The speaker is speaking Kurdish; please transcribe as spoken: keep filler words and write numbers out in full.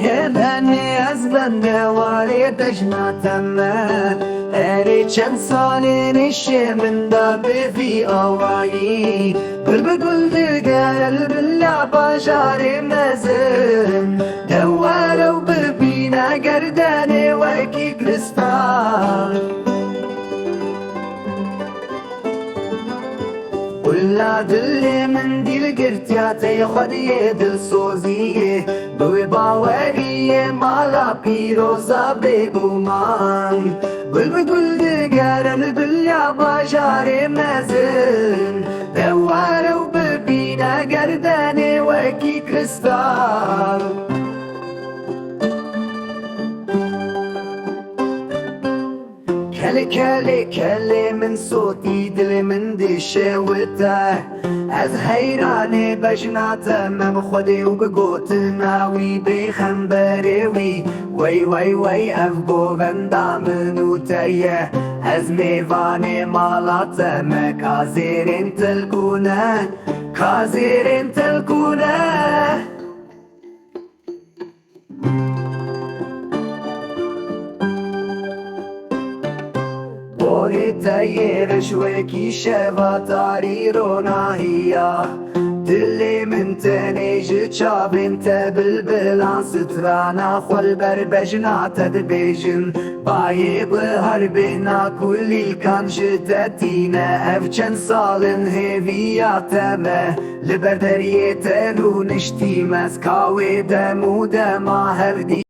Hêbenê ez bende warê bejna te me. Erê çend salên îşê min da bi vî awayî. Gul bi gul digere li bila bajarê mezin. De were û bibîne gerdenê wekî kristal. Qula dilê min dîl girtiya tey xwediyê dilsoziyê. Bi wê baweriyê mala pîroza bêguman. Gul bi gul digere li bilya bajarê mezin. De were û bibîne gerdenê wekî kristal. Kelê kelê kelê min sotî, dilê min dişewite. Ez heyranê bejna te me bi Xwedê û bi gotina wî pêxemberê wî. Wey wey wey ev govenda min û te ye. Ez mêvanê mala te me, ka zêrên tilkûne, ka zêrên tilkûne. Borê te yê reş wekî şeva tarî ronahiya. Dilê min tenê ji çavên te bilbilan strana xwe li ber bejna te dibêjin. Bayê bihar bêhna kulîlkan ji te tîne. Ev çend sal in hêviya te me. Li ber deriyê te rûniştî me. Ez ka wê dem û dema hevdî